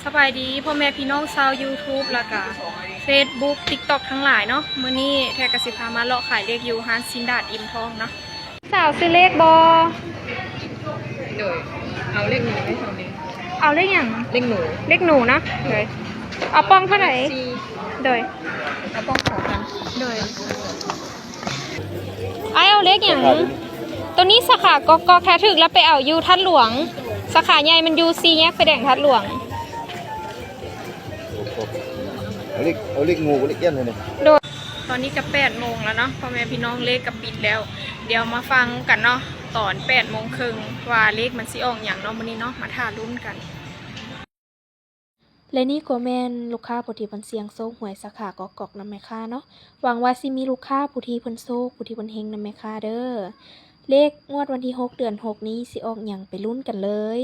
ສະບາຍດີພໍ່ແມ່ພີ່ນ້ອງຊາວ YouTube ແລ້ວກະ Facebook TikTok ທັງຫຼາຍເນາະ. ມື້ນີ້ແທ້ກະຊິພາມາເລາະຂາຍເລກຢູ່ຮ້ານຊິນດາດອີ່ມທອງເນາະ. ສາວຊື້ເລກບໍ່? ໂດຍ ເອົາເລກໜູໄດ້ເທົ່ານີ້. ເອົາເລກຫຍັງ? ເລກໜູ. ເລກໜູນະ. ໂດຍ ເອົາປ່ອງເທົ່າໃດ? ສີ່. ໂດຍ ເອົາປ່ອງສອງພັນ. ໂດຍ ອ້າຍເອົາເລກຫຍັງ? ໂຕນີ້ສາຂາກອກກອກ ຖ້າຖືກແລ້ວໄປເອົາຢູ່ທາດຫຼວງ. ສາຂາໃຫຍ່ມັນຢູ່ສີ່ແຍກໄຟແດງທາດຫຼວງ. ເອົາເລກ ເອົາເລກງູ ເອົາເລກອຽນໃຫ້ແດ່. ໂດຍ ຕອນນີ້ກະແປດໂມງແລ້ວເນາະ ພໍ່ແມ່ພີ່ນ້ອງ ເລກກະປິດແລ້ວ. ດຽວມາຟັງກັນເນາະ ຕອນແປດໂມງເຄິ່ງ ວ່າເລກມັນຊິອອກຫຍັງເນາະ ມື້ນີ້ເນາະ ມາຖ້າລຸ້ນກັນ. ແລະນີ້ກໍແມ່ນລູກຄ້າຜູ້ທີ່ເພິ່ນສ່ຽງໂຊກຫວຍສາຂາກອກກອກນຳແມ່ຄ້າເນາະ. ຫວັງວ່າຊິມີລູກຄ້າຜູ້ທີ່ເພິ່ນໂຊກ ຜູ້ທີ່ເພິ່ນເຮັງນຳແມ່ຄ້າເດີ. ເລກງວດວັນທີຫົກ ເດືອນຫົກນີ້ຊິອອກຫຍັງ ໄປລຸ້ນກັນເລີຍ.